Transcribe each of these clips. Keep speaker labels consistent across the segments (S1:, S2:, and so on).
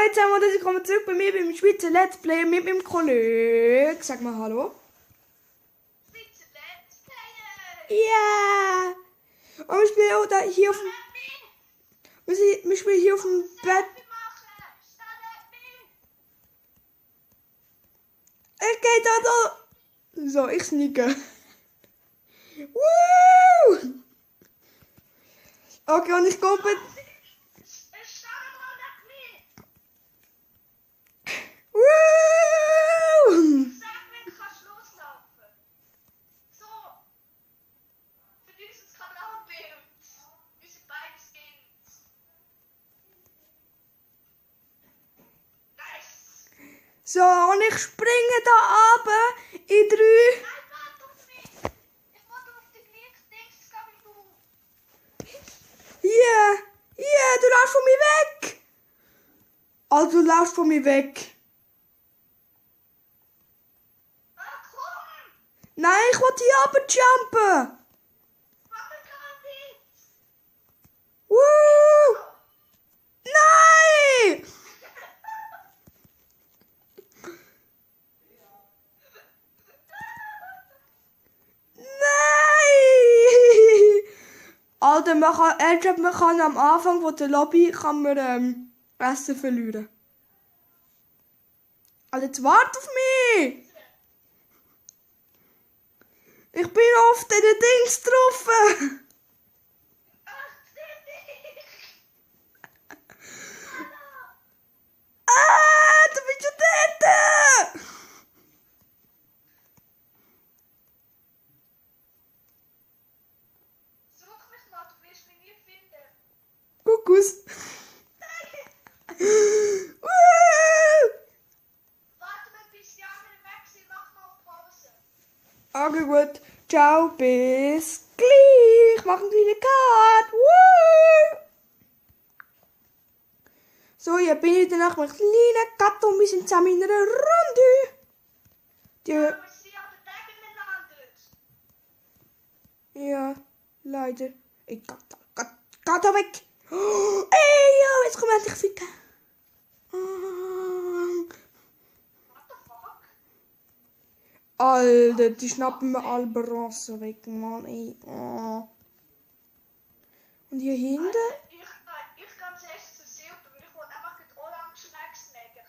S1: jetzt haben wir das, ich komme zurück bei mir beim Schweizer Let's Play mit meinem Kollegen. Sag mal Hallo.
S2: Schweizer Let's Player!
S1: Ja! Und wir spielen auch da hier auf dem... Wir spielen hier auf dem Bett. Ich gehe da. So, ich sneake. Woo! Okay, und ich komme... Woo!
S2: Sag mir, du kannst loslaufen. So. Für dieses Kanalbild. Wir sind beide Skins. Nice.
S1: So, und ich springe da runter in 3.
S2: Nein, warte auf mich. Ich wollte auf die gleiche Dings gehen wie du.
S1: Hier, du laufst von mir weg. Also, du laufst von mir weg.
S2: Ah, komm.
S1: Nein, ich will hier runterjumpen.
S2: Mach mir gar nichts.
S1: Woo! Nein! Nein! Alter, man kann am Anfang von der Lobby Essen verlieren. Alter, jetzt warte auf mich! Ich bin auf den Dings getroffen!
S2: Ach, seh dich.
S1: Ah, du bist schon dort!
S2: Such mich noch, du wirst mich nie finden.
S1: Kuckuck. Woo!
S2: Warte mal, bis die anderen weg sind, mach noch Pause.
S1: Okay, gut. Ciao, bis gleich. Mach einen kleinen Cut. Woo! So, jetzt bin ich danach mit einem kleinen Cut und wir sind zusammen in einer Runde. Die,
S2: Aber sie haben den Tag miteinander.
S1: ja, leider. Ich geh da weg. Oh, ey, ja, jetzt kommt endlich Ficken.
S2: What the fuck?
S1: Alter, die schnappen mir alle Bronze weg, Mann, ey. Oh. Und hier hinten?
S2: Ich kann zuerst zu Silber, weil ich wollte einfach die Orange Snacks legen.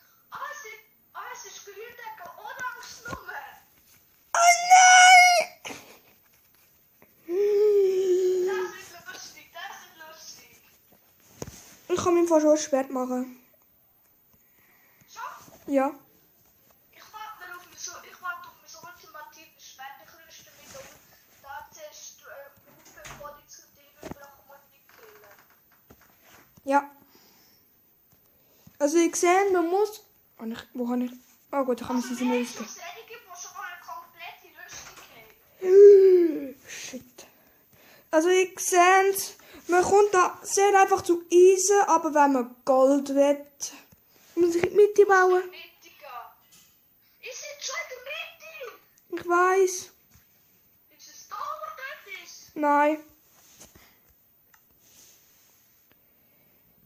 S2: Es ist grün, der Orange Nummer.
S1: Oh nein!
S2: Das ist lustig, das ist lustig.
S1: Ich kann mir fast schon ein Schwert machen.
S2: Schon?
S1: Ja.
S2: Ich warte auf so ultimativen Schwert. Ich rüste mich um. Da zuerst bevor die zu dir überkommen und die killen.
S1: Ja. Also ich sehe, man muss... Wo habe ich... Oh gut, ich kann mir diese
S2: Es
S1: Rüstung.
S2: gibt einige, die schon mal eine komplette Rüstung haben.
S1: Shit. Also ich sehe, man kommt da sehr einfach zu Eisen, aber wenn man Gold will, muss man sich in die Mitte bauen.
S2: Mitte gehen. Ich bin schon in der Mitte.
S1: Ich weiß.
S2: Ist es da, wo dort ist?
S1: Nein.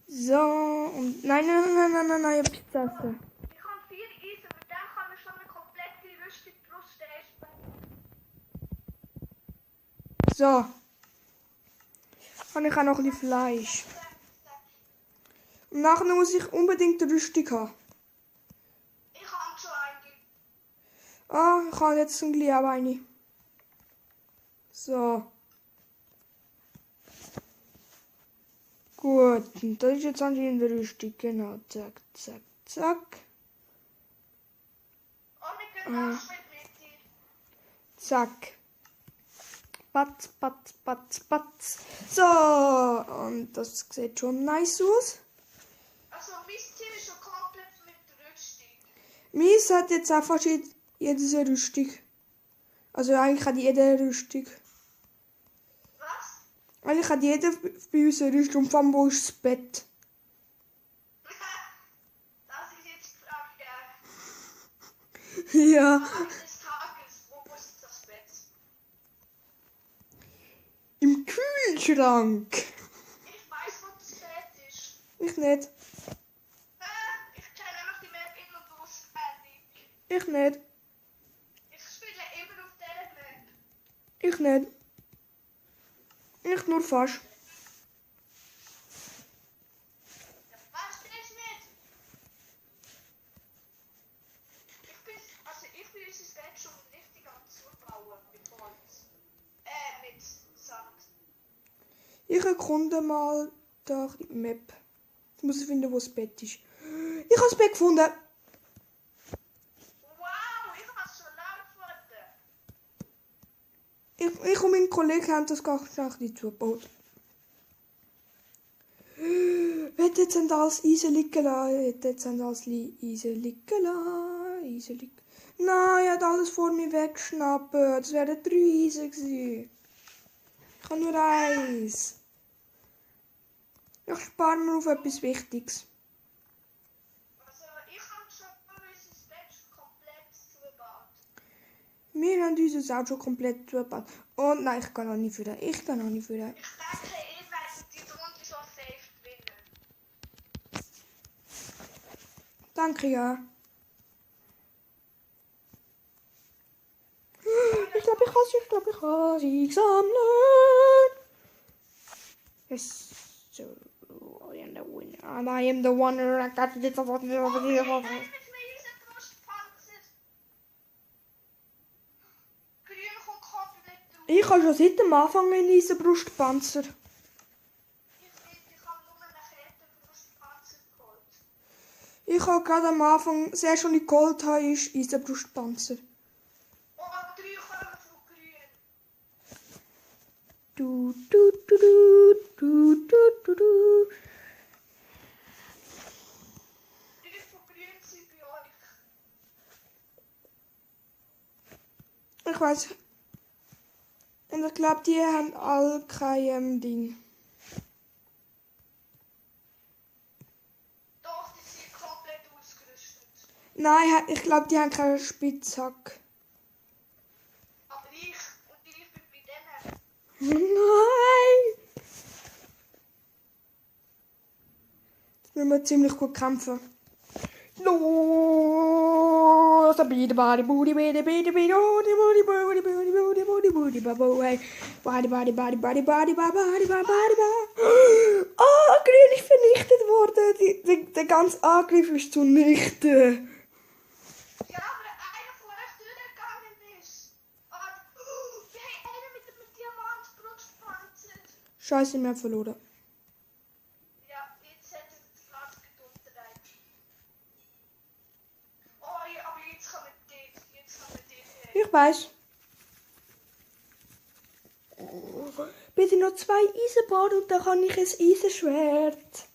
S1: So, und... Nein, ich hab Pizza essen.
S2: Ich habe 4 Eisen, aber dann kann man schon eine komplette Rüstung plus der erste.
S1: So. Habe ich auch noch ein bisschen Fleisch. Und nachher muss ich unbedingt eine Rüstung haben.
S2: Ich habe schon eine.
S1: Ah, ich habe jetzt gleich auch eine. So. Gut, und das ist jetzt anscheinend eine Rüstung. Genau, zack, zack, zack.
S2: Oh, wir können auch mit Mitte.
S1: Zack. Patz, patz, patz, patz. So, und das sieht schon nice aus.
S2: Also, mein Team ist schon komplett mit der Rüstung.
S1: Mies hat jetzt auch fast jedes eine Rüstung. Also eigentlich hat jeder eine Rüstung.
S2: Was?
S1: Eigentlich hat jeder bei uns eine Rüstung. Und vor allem, wo ist das Bett?
S2: Das ist jetzt die Frage.
S1: Ja.
S2: Frage des Tages. Wo ist das Bett?
S1: Im Kühlschrank.
S2: Ich weiß, wo das Bett ist.
S1: Ich nicht.
S2: Ich
S1: Ich nicht.
S2: Ich spiele immer auf dieser Map.
S1: Ich nicht. Ich nur fast.
S2: Ja, was ist nicht? Ich bin unser Bett schon richtig am Zubauen mit Holz. Mit Sand.
S1: Ich erkunde mal die Map. Ich muss finden, wo das Bett ist. Ich habe das Bett gefunden.
S2: Wow, ich habe es schon lange gefunden.
S1: Ich und mein Kollege haben das ganz schnell zugebaut. Jetzt sind alles Eisen liegen lassen. Jetzt sind alles Eisen liegen lassen. Eisen liegen. Nein, er hat alles vor mir weggeschnappt. Das wären 3 Eisen gewesen. Ich habe nur 1. Ich spare mir auf etwas Wichtiges.
S2: Also, ich habe schon unser Bett komplett zugebaut.
S1: Wir haben uns auch schon komplett zugebaut. Und nein, ich kann auch nicht führen. Ich kann auch nicht führen.
S2: Ich denke, ihr werdet die Runde schon safe gewinnen.
S1: Danke, ja. Ich glaube, ich kann sie sammeln. Yes. So, I am the winner. And I am the winner. I got it.
S2: Oh, ich bin mit mir Brustpanzer. Grün kommt komplett drauf.
S1: Ich habe schon seit dem Anfang einen Eisenbrustpanzer.
S2: Ich habe nur einen Kettenbrustpanzer geholt.
S1: Ich habe gerade am Anfang, das erste, was ich geholt habe, ist Eisenbrustpanzer.
S2: Oh, 3 kommen von grün.
S1: Du, du, du, du, du, du, du, du.
S2: 3 von grün sind bei euch.
S1: Ich weiß. Und ich glaube, die haben alle kein Ding.
S2: Doch, die sind komplett ausgerüstet.
S1: Nein, ich glaube, die haben keinen Spitzhack.
S2: Aber ich bin bei denen.
S1: Nein! Jetzt müssen wir ziemlich gut kämpfen. No, so bidi badi budi bidi bidi bidi budi budi budi budi budi budi budi babo hey badi badi badi badi badi badi badi badi badi. Oh, grün ist vernichtet worden. Der ganze Angriff ist zunichte.
S2: Ja, aber einer von euch durchgegangen ist. Und wir haben einen mit dem Diamantbrustpanzer.
S1: Scheiße, wir haben verloren.
S2: Ja, jetzt hat er das Glas gedunterlegt. Oh, ja, aber jetzt kann man den.
S1: Ich weiß. Bitte noch 2 Eisenbahnen und dann kann ich ein Eisenschwert.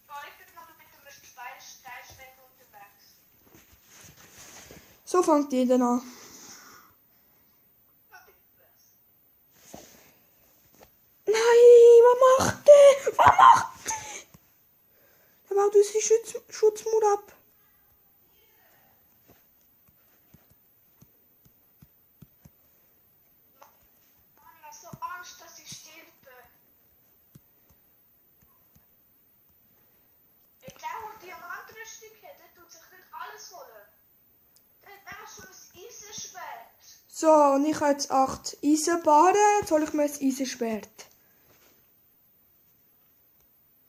S2: Oh, ich bin noch mit dem Steinschwert unterwegs.
S1: So fängt jeder an. Nein, was macht der? Was macht der? Der baut unsere Schutzmauer ab.
S2: Mann, ich habe so Angst, dass ich sterbe. Der Diamantrüstung hat, der tut sich nicht alles holen. Der hat einfach schon ein Eisenschwert.
S1: So, und ich habe jetzt 8 Eisenbahnen. Jetzt hole ich mir ein Eisenschwert.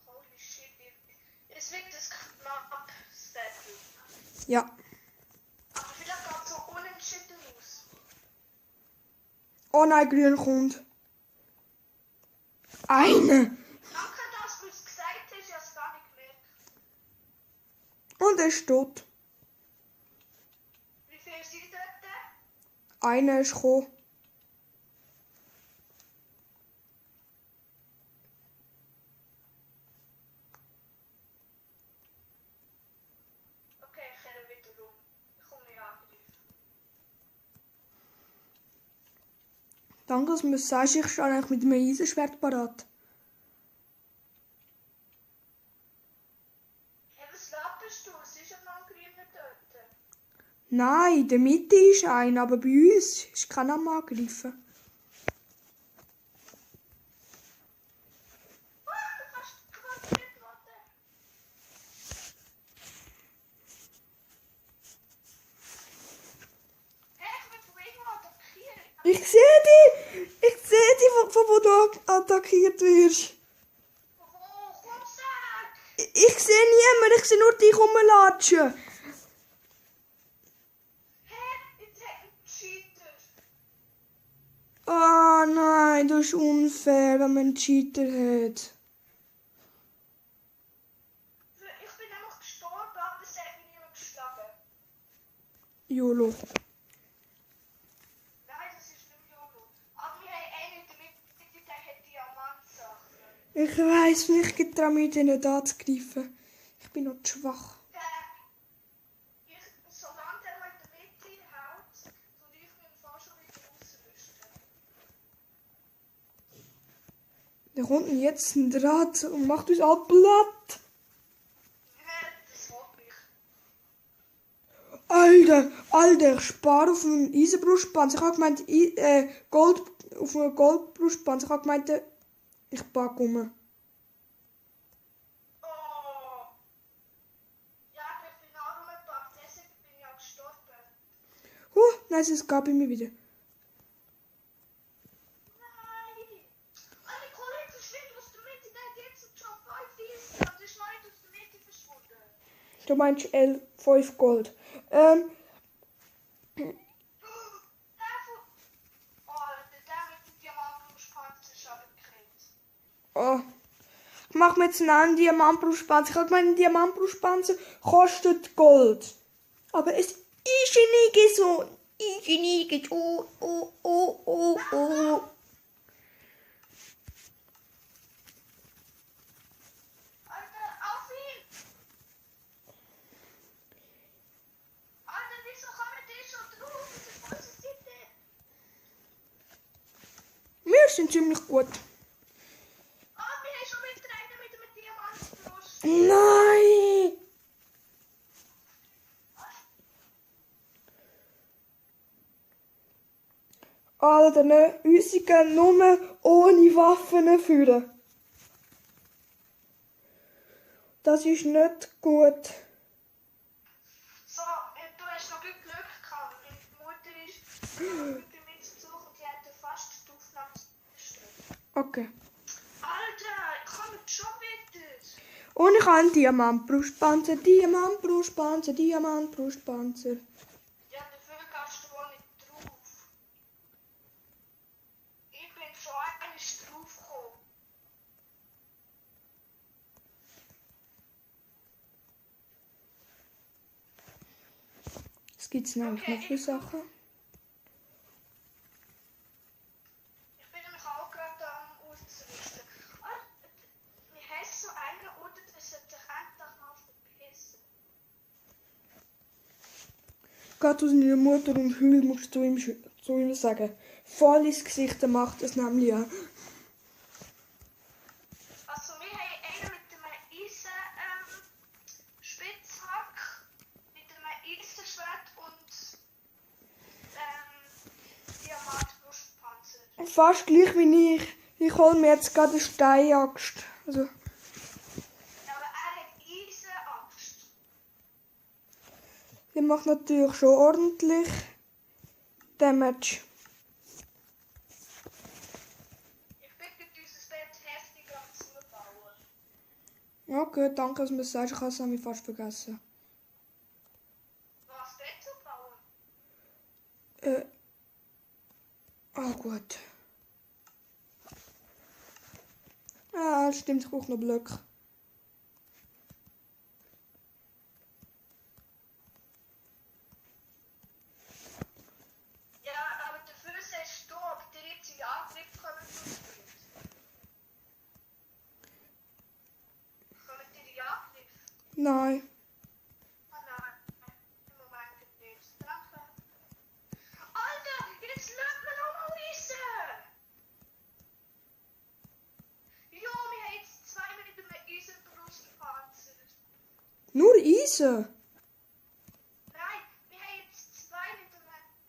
S2: Holy shit, es wird das knapp Statue.
S1: Ja.
S2: Aber vielleicht geht es so unentschieden aus.
S1: Oh nein, grün kommt. Eine.
S2: Danke, dass du es gesagt hast, ich habe es gar nicht gemerkt.
S1: Und er ist tot.
S2: Wie viel sind dort?
S1: Einer ist gekommen.
S2: Okay, ich kehre wieder rum. Ich komme nicht angreifen.
S1: Danke, dass du mir sagst, ich stehe eigentlich mit einem Eisenschwert parat.
S2: Hey, was laberst du? Es ist ja noch ein grüner dort.
S1: Nein, in der Mitte ist einer, aber bei uns ist keiner am Angreifen.
S2: Ah, du kannst nicht warten.
S1: getötet wirst.
S2: Wo? Komm, sag!
S1: Ich sehe niemanden, ich sehe nur dich rumlatschen.
S2: Hä? Jetzt hat ein Cheater.
S1: Ah nein, das ist unfair, wenn man einen Cheater hat.
S2: Ich bin einfach gestorben, aber es hat mich niemand geschlagen.
S1: YOLO.
S2: Nein, das ist nicht YOLO. Aber wir haben einen damit, der hat Diamantsachen.
S1: Ich weiss nicht, ich getraue mich den nicht anzugreifen. Ich bin noch zu schwach.
S2: Solange der noch in der Mitte haut, tue ich mir fast schon wieder ausrüsten.
S1: Da kommt jetzt ein Draht und macht uns alle platt.
S2: Das hoffe ich.
S1: Alter, ich spare auf einen Eisenbrustpanzer. Ich habe gemeint, Gold, auf einen Goldbrustpanzer. Ich habe gemeint, ich packe um.
S2: Oh! Ja, ich bin auch rumgepackt, deswegen bin ich auch gestorben.
S1: Nein, es gab mir wieder.
S2: Nein! Eine Kollege verschwindet aus der Mitte, der hat jetzt schon 5 Wiesen und ist noch nicht aus der Mitte verschwunden.
S1: Du meinst L5 Gold.
S2: Der mit dem Diamantbrustpanzer ist aber gekriegt.
S1: Oh. Ich mache mir jetzt einen Diamantbrustpanzer. Ich habe gemeint, ein Diamantbrustpanzer kostet Gold. Aber es ist nicht so. Ist nicht so. Oh.
S2: Alter, auf ihn! Alter, wieso kommen die schon drauf? Das ist unsere Seite.
S1: Wir sind ziemlich gut.
S2: Ah, wir haben schon wieder einen mit einem Diamantbrust.
S1: Nein! Alter, ne, unsere gehen nur ohne Waffen führen. Das ist nicht gut.
S2: So, du hast noch gut Glück gehabt. Meine Mutter ist mit mir zu Besuch und die hat fast die Aufnahme zerstört.
S1: Okay.
S2: Alter, ich komme schon wieder.
S1: Und ich habe einen Diamantbrustpanzer.
S2: Ja, dafür gehst du wohl nicht drauf. Ich bin schon eigentlich draufgekommen.
S1: Was gibt es nämlich noch für Sachen?
S2: Ich bin nämlich auch gerade am Auszurüsten. Wie heißt so einer, oder das hat sich endlich mal verpissen?
S1: Geh zu seiner Mutter und heul, musst du zu ihm sagen. Voll ins Gesicht, er macht es nämlich auch.
S2: Also wir haben einen mit einem Spitzhack, mit einem Eisenschwert und Diamantbrustpanzer.
S1: Fast gleich wie ich. Ich hole mir jetzt gerade eine Steinaxt. Also,
S2: Ja, aber er hat Eisenaxt.
S1: die macht natürlich schon ordentlich Damage.
S2: Ich bitte dieses Bett heftig am Zubauen.
S1: Okay, danke, dass du mir das sagst. Ich habe es nämlich fast vergessen.
S2: Was Bett zubauen?
S1: Gut. Ah, stimmt, ich brauche noch Blöcke.
S2: Ja, aber dafür sagst du, ob der jetzt in Angriff kommen muss. Kommen die in Angriff?
S1: Nein.
S2: Oh nein, im Moment nicht. Danke. Alter, jetzt lädt man auch noch Eisen! Ja, wir haben jetzt 2 mit einem Eisenbrustpanzer.
S1: Nur Eisen?
S2: Nein, wir haben jetzt 2 mit einem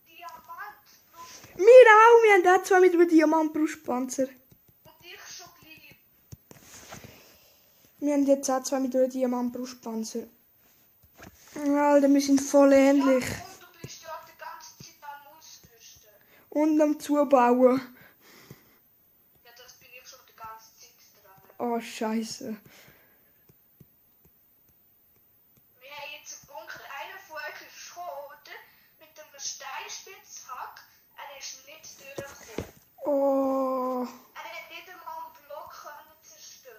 S2: Diamantbrustpanzer.
S1: Wir auch, wir haben auch 2 mit einem Diamantbrustpanzer.
S2: Und ich schon gleich.
S1: Wir haben jetzt auch 2 mit einem Diamantbrustpanzer. Alter, wir sind voll ähnlich.
S2: Ja, und du bist ja die ganze Zeit am Ausrüsten.
S1: Und am Zubauen.
S2: Ja, das bin ich schon die ganze Zeit.
S1: Oh, scheiße.
S2: Wir haben jetzt einen Bunker, einer von euch ist geschossen mit einem Steinspitzhack. Er ist nicht durchgekommen.
S1: Oh.
S2: Er hat nicht einmal einen Block können zerstören.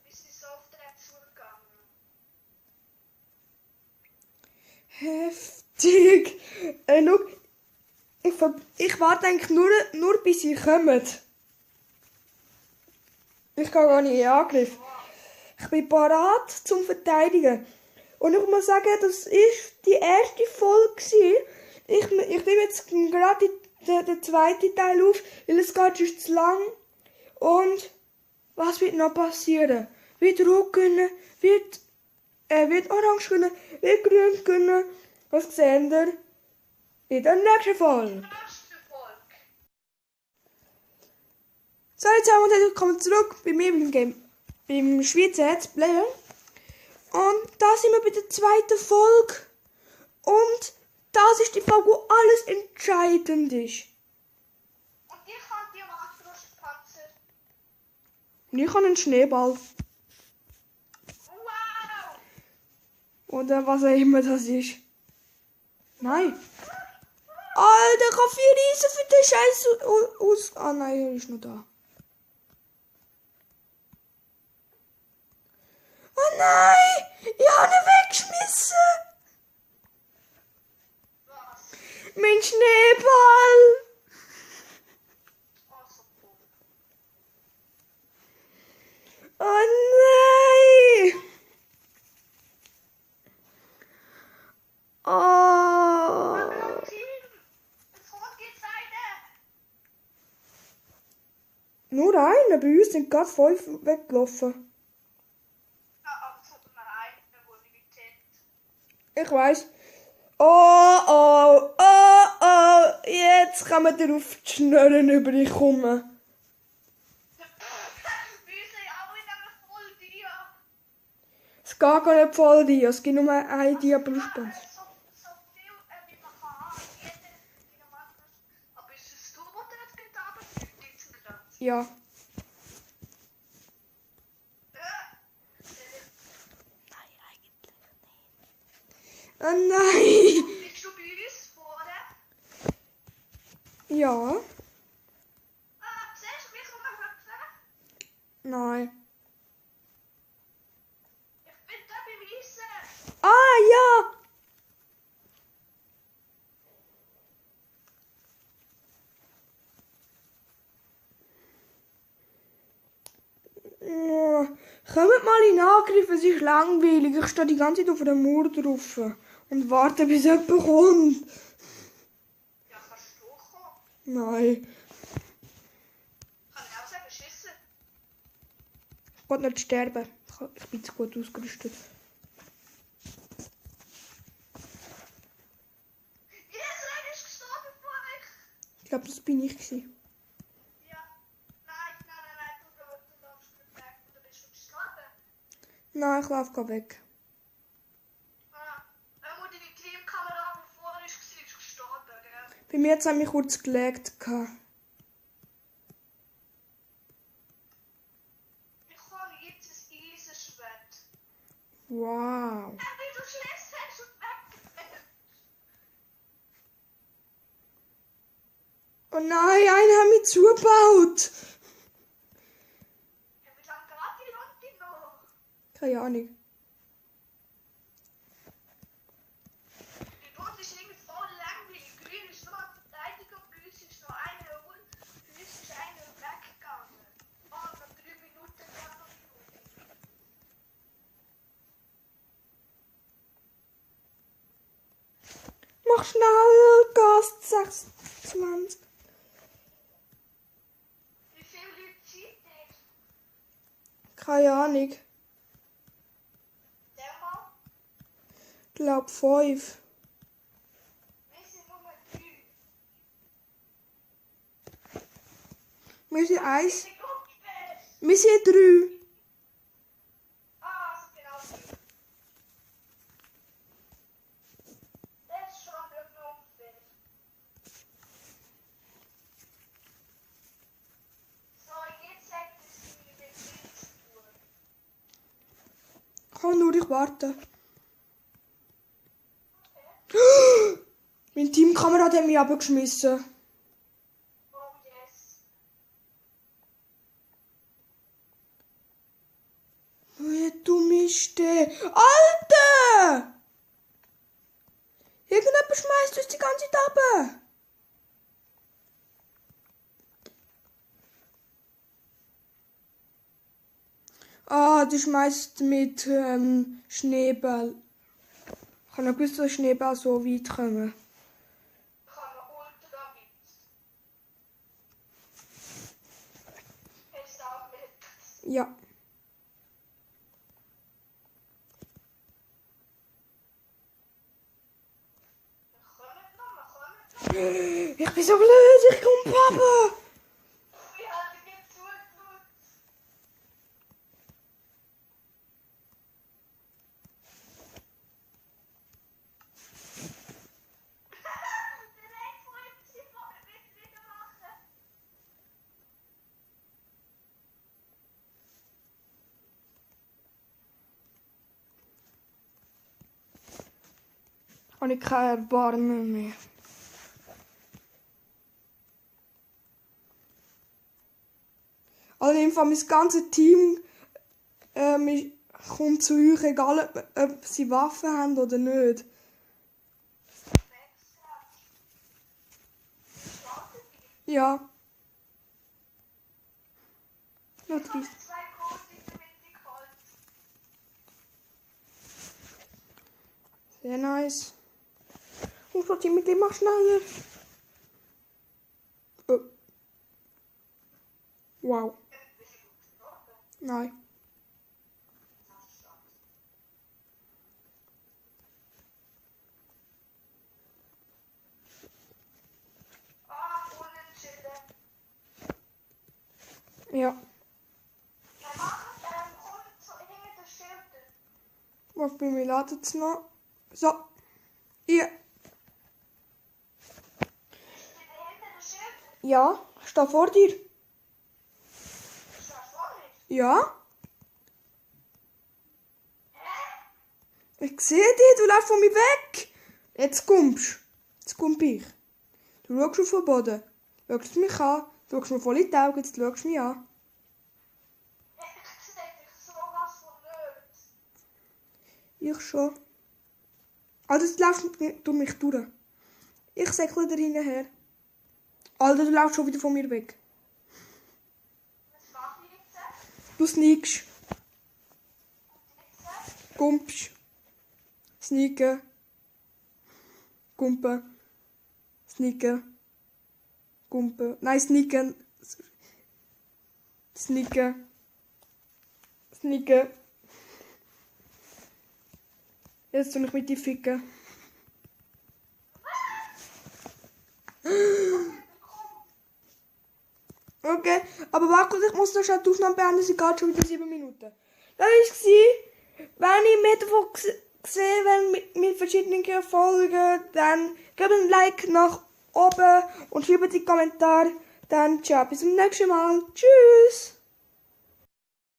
S2: Wir sind so auf den zugegangen.
S1: Heftig. Schau, ich warte eigentlich nur bis sie kommen. Ich gehe gar nicht in Angriff. Ich bin parat zum Verteidigen. Und ich muss sagen, das ist die erste Folge gewesen. Ich nehme jetzt gerade den zweiten Teil auf, weil es geht schon zu lang. Und was wird noch passieren? Wird Rot gewinnen? Wird Orange gewinnen? Wird Grün gewinnen? Was sehen wir in der nächsten Folge?
S2: Nächste Folge.
S1: So, jetzt haben wir kommen zurück bei mir beim Schweizer Let's Player. Und da sind wir bei der zweiten Folge. Und das ist die Folge, wo alles entscheidend ist.
S2: Und ich habe die Matrospanzer.
S1: Und ich habe einen Schneeball.
S2: Wow!
S1: Oder was auch immer das ist. Nein. Alter, ich habe 4 Eisen für den Scheiß aus. Ah nein, er ist noch da. Oh nein! Ich habe ihn weggeschmissen!
S2: Was?
S1: Mein Schneeball!
S2: Oh, so cool.
S1: Oh nein! Oh!
S2: Team! Es kommt jetzt einer!
S1: Nur einer, bei uns sind gerade 5 weggelaufen.
S2: Aber es kommt mal einer, der nicht kennt.
S1: Ich weiß. Oh, jetzt kann man dir auf die Schnurren über dich kommen.
S2: Wir sind alle in einem voll Dia.
S1: Es geht gar nicht voll Dia, es gibt nur ein Dia pro Spann.
S2: So viel, wie man kann haben. Jeder in der Matros. Aber ist es du, der das getan hat? Jetzt nicht das.
S1: Ja. Oh nein!
S2: Bist du bei uns vorne?
S1: Ja.
S2: Siehst du mich noch hüpfen?
S1: Nein.
S2: Ich bin da beim Eisen.
S1: Ah, ja! Oh, kommt mal in Angriff, es ist langweilig. Ich stehe die ganze Zeit auf einer Mauer drauf und warte, bis jemand kommt.
S2: Ja, kannst du kommen?
S1: Nein,
S2: Kann ich auch sagen, schiessen?
S1: ich will nicht sterben. Ich bin zu gut ausgerüstet.
S2: Yes, einer ist gestorben von euch.
S1: Ich glaube, das bin ich gewesen.
S2: Ja. Nein, du laufst nicht weg. Du bist schon gestorben.
S1: Nein, ich laufe gerade weg.
S2: Deine Teamkamera, die vorne war, ist gestorben, gell?
S1: Bei mir hat es mich kurz gelegt. gehabt.
S2: Ich habe jetzt ein Eisenschwert.
S1: Wow.
S2: Wie du schläfst, hast du weg.
S1: Oh nein, einer hat mich zugebaut.
S2: Ja, wie lange geht die Runde noch?
S1: Keine Ahnung.
S2: Die Runde ist irgendwie voll langweilig. Grün ist nur eine Verteidigung, bei uns ist noch einer und bei uns ist einer weggegangen. Oh, nach 3 Minuten geht noch die Runde.
S1: Mach schnell, Gast 26.
S2: Wie viele Leute sind das?
S1: Keine Ahnung.
S2: Der mal,
S1: Ich glaube 5.
S2: wir sind nur 3.
S1: Wir sind 1.
S2: Die Gruppe ist.
S1: Wir sind 3.
S2: Ah, also genau 3. Das ist schon irgendwie unfair. So, jetzt sagt es
S1: Komm nur, ich warte. Mein Teamkamerad hat mich abgeschmissen.
S2: Oh yes.
S1: Wie dumm ist der? Alter! Irgendjemand schmeißt uns die ganze Zeit runter. Ah, die schmeißt mit Schneeball. Ich habe noch gewusst, dass Schneeball so weit kommen.
S2: Ich habe noch ultra weit. Hast du auch mit?
S1: Ja.
S2: Wir kommen noch.
S1: Ich bin so blöd, ich komm Papa.
S2: Wir haben jetzt zugeschaut. Direkt vor dem Team wollen wir es wieder machen.
S1: Und ich kein Erbarmen mehr. Also jedenfalls mein ganzes Team kommt zu euch, egal ob sie Waffen haben oder nicht. Ja. Noch
S2: Ich habe
S1: 30.
S2: 2 große mit geholt.
S1: Sehr nice. Und das Team mit dem mach schneller. Oh. Wow. Nein.
S2: Ah, unentschieden.
S1: Ja.
S2: Wir machen kommt so hinter den Schilden.
S1: Was bei mir ladet es noch? So. Hier.
S2: Ist die hinter den Schilden?
S1: Ja. Ich stehe vor dir.
S2: Ist das vorne?
S1: Ja. Ich sehe dich, du läufst von mir weg. Jetzt kommst. Jetzt komm ich. Du schaust auf den Boden. Schaust mich an. Du schaust mir voll in die Augen. Jetzt schaust du mich an.
S2: Ich sehe dich sowas von nicht.
S1: Ich schon. Alter, du läufst durch mich durch. Ich säckle da hinterher. Alter, du läufst schon wieder von mir weg.
S2: Was mache ich jetzt?
S1: Du sneakst.
S2: Jetzt?
S1: Gumpst. Sneaken. Gumpen. Sneaken. Gumpen. Nein, sneaken. Sneaken. Sneaken. Jetzt soll ich mit dir ficken. Okay, aber warte, ich muss noch schnell die Aufnahme beenden, sie geht schon wieder 7 Minuten. Das war, wenn ihr mehr davon gesehen wollt, mit verschiedenen Folgen, dann gebt ein Like nach oben und schreibt in die Kommentare. Dann ciao, bis zum nächsten Mal. Tschüss!